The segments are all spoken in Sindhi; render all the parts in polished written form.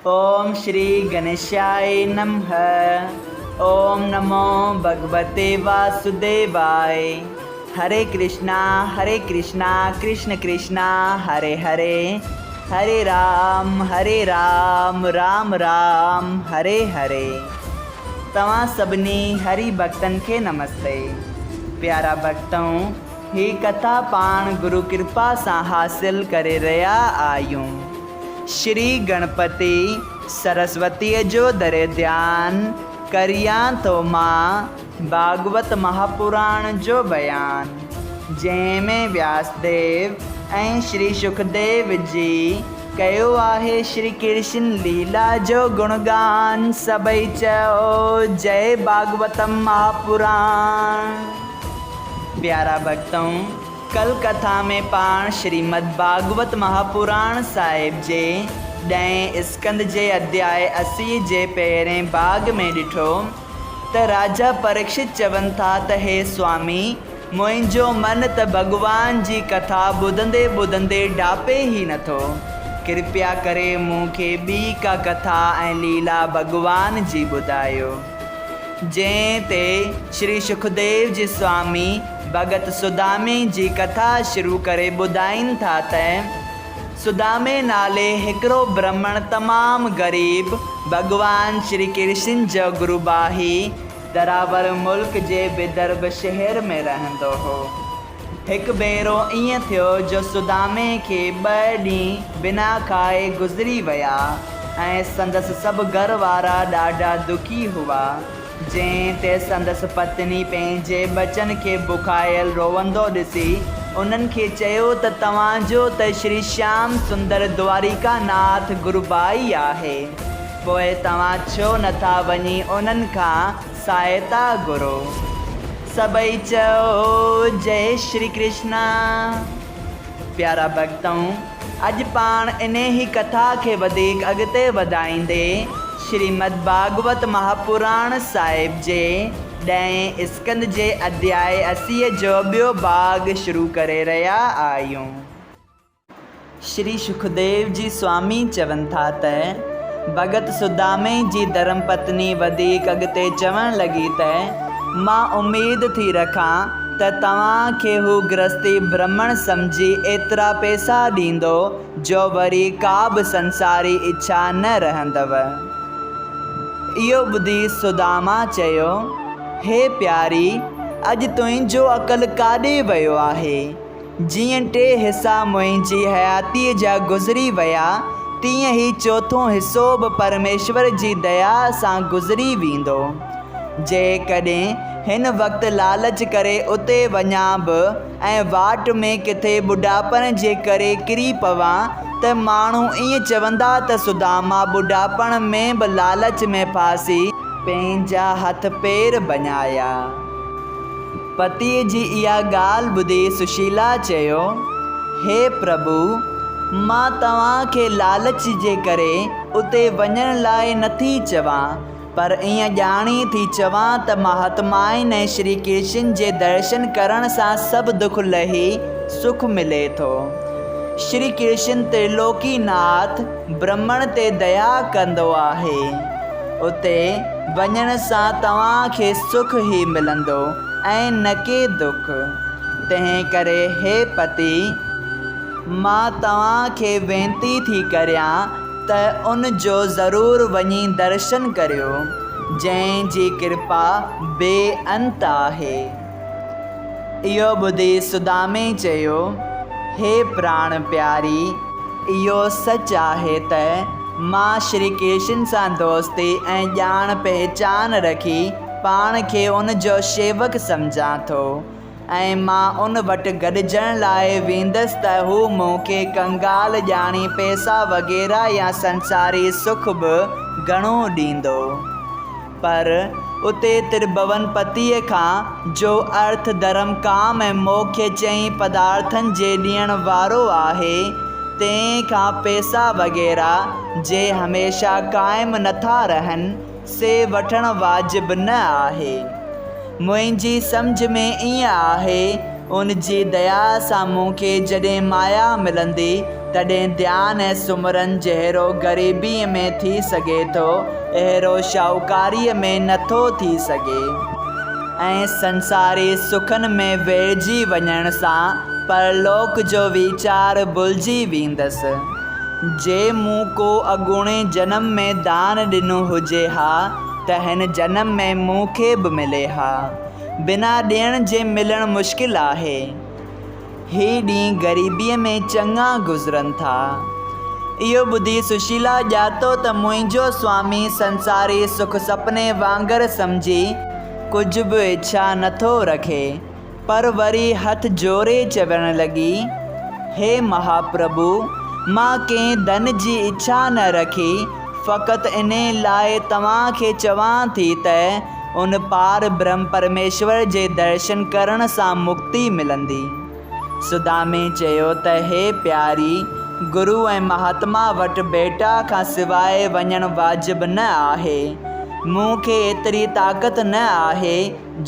اوم شري گنيشاء نمھ اوم نمو ڀڳوتي واسوديواء هري ڪرشنا هري ڪرشنا ڪرشن ڪرشنا هري هري هري رام هري رام رام رام هري هري توهان سڀني هري ڀڳتن کي نمستي پيارا ڀڳتؤ هي ڪٿا پاڻ گرو ڪرپا سان حاصل ڪري رهيا آهيون. شري گڻپتي سرسوتيء جو دري ڌيان ڪريان ٿو مان ڀاڳوت مهاپراڻ جو بيان، جنهن ۾ وياسديو ۽ شري شڪديو جي ڪيو آهي شري ڪرشن ليلا جو گڻگان، سڀئي چئو جئي ڀاڳوتم مهاپراڻ. پيارا ڀڳتؤ! ڪل ڪٿا ۾ پاڻ شريمد ڀاڳوت مهاپراڻ صاحب جي ڏهين اسڪنڌ جي اڌياء 80 جي پهرين ڀاڳ ۾ ڏٺو ته راجا پريڪشت چون ٿا ته هي سوامي! منهنجو من ته ڀڳوان جي ڪٿا ٻڌندي ٻڌندي ڊاپي ئي نٿو. ڪرپيا ڪري مون کي ٻي ڪا ڪٿا ۽ ليلا ڀڳوان جي ٻڌايو. جنهن تي شري شڪديو جي سوامي ڀڳت سدامي جي ڪٿا شروع ڪري ٻڌائين ٿا ته، سدامي نالي هڪڙو برهمڻ تمام غريب ڀڳوان شري ڪرشن جو گروباهي دراوڙ ملڪ جي ودرڀ شهر ۾ رهندو هو. هڪ ڀيرو ائين ٿيو جو سدامي کي ٻه ڏينهن بنا کائي گذري ويا ۽ سندس سڀ گهر وارا ڏاڍا دکي هئا، جنهن تي سندس پتني پنهنجي ٻچن کي بکايل روئندو ڏسي انهن کي چيو ته توهان جو ته شري شيام سندر دواريڪا ناٿ گربائي آهي، پوء توهان ڇو نٿا وڃي انهن کان سهائتا گهرو. سڀئي چئو جئي شري ڪرشنا. پيارا ڀڳتؤ! اڄ پاڻ انهي ڪٿا کي وڌيڪ اڳتي وڌائيندي شريمد ڀاڳوت مهاپراڻ صاحب جي ڏهين اسڪنڌ جي اڌياء 80 جو ٻيو ڀاڳ شروع ڪري رهيا آهيون. شري شڪديو جي سوامي چون ٿا ته، ڀڳت سدامي جي ڌرم پتني وڌيڪ اڳتي چوڻ لڳي ته، مان اميد ٿي رکان ته توهان کي هو گرهستي برهمڻ سمجهي ايترا پئسا ڏيندو جو وري ڪا به سنساري اڇا نه رهندو. اهو ٻڌي سداما چيو، هي پياري! اڄ تنهنجو عقل ڪاڏي ويو آهي؟ جيئن ٽي حصا منهنجي حياتيء جا گذري ويا، تيئن هي چوٿون حصو به پرميشور جي ديا سان گذري ويندو. جيڪڏهن هن وقت لالچ ڪري اتي وڃان به ۽ واٽ ۾ ڪٿي ٻڍاپڻ جي ڪري ڪري پوان ته ماڻهو ائين چوندا ته سداما ٻڍاپڻ ۾ به لالچ ۾ ڦاسي پنهنجا هٿ پير ڀڃايا. پتيء جي اها ڳالهه ٻڌي سشيلا چيو، هي پرڀو! مان توهان کي لالچ جي ڪري اتي وڃڻ لاء نٿي چوان، پر ائين ڄاڻي ٿي چوان ته مهاتمائن ۽ شري ڪرشن جي درشن ڪرڻ سان سڀ دک لهي سک ملي ٿو. شري ڪرشن ترلوڪي ناٿ برهمڻ تي ديا ڪندو آهي. اتي وڃڻ سان توهان کي سک ئي ملندو ۽ نه ڪي دک. تنهن ڪري هي پتي! مان توهان کي وينتي ٿي ڪريان ته ان جو ضرور وڃي درشن ڪريو، جنهن جي ڪرپا بي انت آهي. اهو ٻڌي سدامي چيو، هي پراڻ پياري! اهو سچ آهي ته مان شري ڪرشن سان دوستي ۽ ڄاڻ پهچان رکي پاڻ کي ان جو شيوڪ سمجهان ٿو ۽ مان ان وٽ گڏجڻ لاء ويندس ته هو مون کي ڪنگال ڄاڻي پئسا وغيره يا سنساري سک به گهڻو ڏيندو. پر اتي ترڀون پتيء کان، جو ارٿ، ڌرم، ڪام ۽ موکيه چئين پدارٿن جي ڏيڻ وارو آهي، تنهن کان پئسا وغيره، جي هميشه قائم نٿا رهن، سي وٺڻ واجب نه آهي. منهنجي سمجهه ۾ ائين آهي، ان جي ديا سان مون کي جڏهن مايا ملندي، تڏهن ڌيان ۽ سمرن جهڙو غريبيء ۾ ٿي سگهي ٿو، اهڙو شاهوڪاريء ۾ نٿو ٿي سگهي. ۽ سنساري سکن ۾ ويڙهجي وڃڻ سان پرلوڪ جو ويچار ڀلجي ويندس. جي مون ڪو اڳوڻي جنم ۾ دان ڏنو هجي ها ته هن جنم ۾ مون کي به ملي ها. بنا ڏيڻ جي ملڻ مشڪل آهي. هي ڏينهن غريبيء ۾ چڱا گذرن ٿا. اهو ٻڌي سشيلا ڄاتو ته منهنجو سوامي سنساري سک سپني وانگر سمجهي ڪجهه به اڇا نٿو رکي، پر وري هٿ جوڙي چوڻ لڳي، هي مهاپرڀو! مان ڪنهن ڌن جي اڇا نه رکي، فقط انهي لاء توهان کي چوان ٿي ته ان پار برهم پرميشور جي درشن ڪرڻ سان مڪتي ملندي. سدامي چيو ته هي پياري، گرو ۽ مهاتما وٽ ڀيٽا کان سواء وڃڻ واجب نه آهي. مون کي ايتري طاقت نه آهي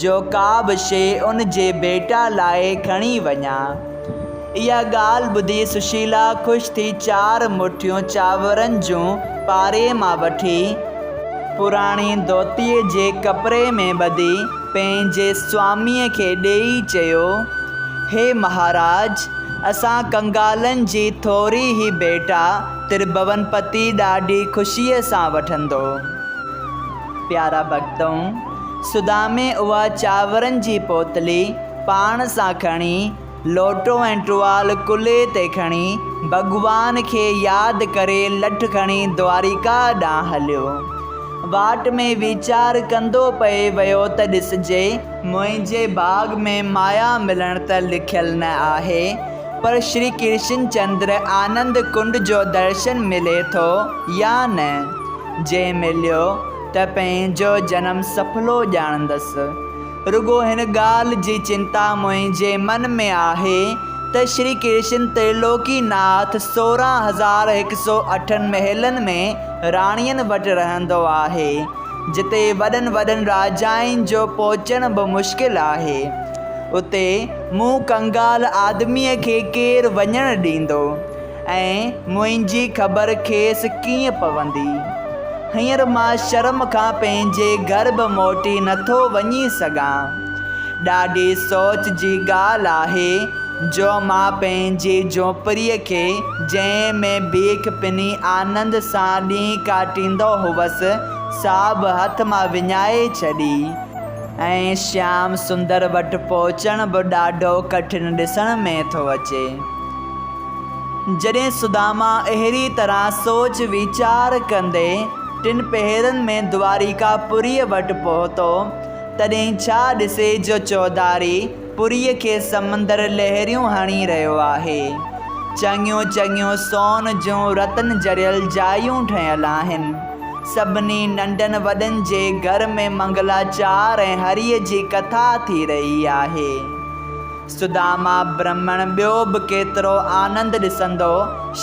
جو ڪا به شيء ان جي ڀيٽا لاء کڻي وڃان. اها ڳالهه ٻڌي سشيلا خوش ٿي چار مٺيون چانورن جون پاري مان وٺي، پراڻي ڌوتيء جي ڪپڙي ۾ ٻڌي پنهنجي سواميء کي ڏيئي چيو، هي مهاراج! اسان ڪنگالن جي ٿوري هي ڀيٽا ترڀون پتي ڏاڍي خوشيء سان وٺندو. پيارا ڀڳتؤ! سدامي اها چانورن جي پوتلي پاڻ سان کڻي، لوٽو ۽ ٽوال ڪلهي تي کڻي، ڀڳوان کي ياد ڪري لٺ کڻي دواريڪا ڏانهن هليو. واٽ ۾ ويچار ڪندو پئي ويو ته ڏسجي، منهنجي ڀاڳ ۾ مايا ملڻ ته لکيل نه آهي، پر شري ڪرشن چندر آنند ڪنڊ جو درشن ملي ٿو يا نه؟ جي مليو ته پنهنجو جنم سڦلو ڄاڻندس. رڳو هن ڳالهه جي چنتا منهنجي من ۾ آهي ته شري ڪرشن ترلوڪي ناٿ 16,108 اٺن محلن ۾ راڻين وٽ رهندو آهي، جتي وڏن وڏن راجائن جو پهچڻ به مشڪل آهي. اتي مون ڪنگال آدميء کي ڪير وڃڻ ڏيندو؟ ۽ منهنجي خبر کيس ڪيئن پوندي؟ هينئر مان شرم کان پنهنجي گهر به موٽي نٿو وڃي سگهان. ڏاڍي سوچ جي ڳالهه آهي جو مان پنهنجي جهوپڙيء کي، جنهن ۾ بيک پني آنند سان ڏينهن ڪاٽيندو هوس، سا به هٿ مان وڃائي ڇڏي. ۽ شيام سندر وٽ پهچڻ به ڏاڍو ڪٺن ڏسڻ ۾ ٿو اچي. جڏهن سداما اهڙي طرح سوچ ويچار ڪندي ٽن پهرن ۾ دواريڪا پوريء وٽ پهتو، تڏهن ڇا ڏسي جو چوڌاري پوريء کي سمندر لهريون هڻي رهيو آهي. چڱيون چڱيون سون جون رتن جڙيل جايون ٺهيل آهن. سڀني ننڍن وڏن جي گهر ۾ منگلاچار ۽ هريء جي ڪٿا ٿي رهي آهي. سداما برهمڻ ٻيو به ڪيترو آنند ڏسندو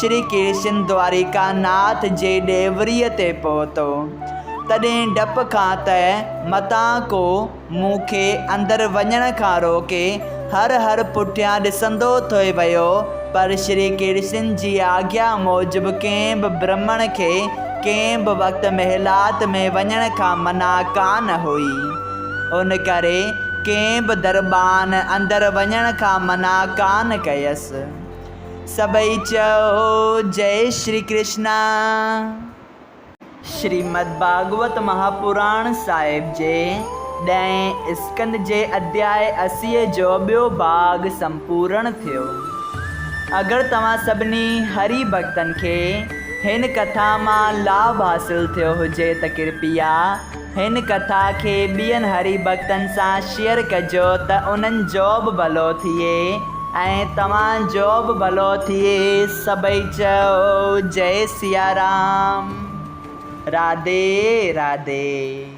شري ڪرشن دواريڪا ناٿ جي ڏيوريء تي پهتو. تڏهن ڊپ کان ته متان ڪو مون کي اندر وڃڻ کان روڪي، هر هر پٺيان ڏسندو ٿي ويو، پر شري ڪرشن جي آگيا موجب ڪنهن به برهمڻ کي ڪنهن به وقت محلات ۾ وڃڻ کان منع ڪانه هئي. ان ڪري ڪنهن به درٻان اندر وڃڻ کان منع ڪانه ڪيس. سڀئي چئو جئي شري ڪرشنا. شريمد ڀاڳوت مهاپراڻ صاحب جي ڏهين اسڪنڌ جي اڌياء 80 جو ٻيو ڀاڳ سمپورڻ ٿيو. اگر توهان سڀني هري ڀڳتن کي هن ڪٿا مان لاڀ حاصل ٿيو هجي ته ڪرپيا هن ڪٿا کي ٻين هري ڀڳتن سان شيئر ڪجو ته انهن جو به ڀلو ٿئي ۽ توهان جو به ڀلو ٿئي سڀئي چئو جئي سيارام راڌي راڌي.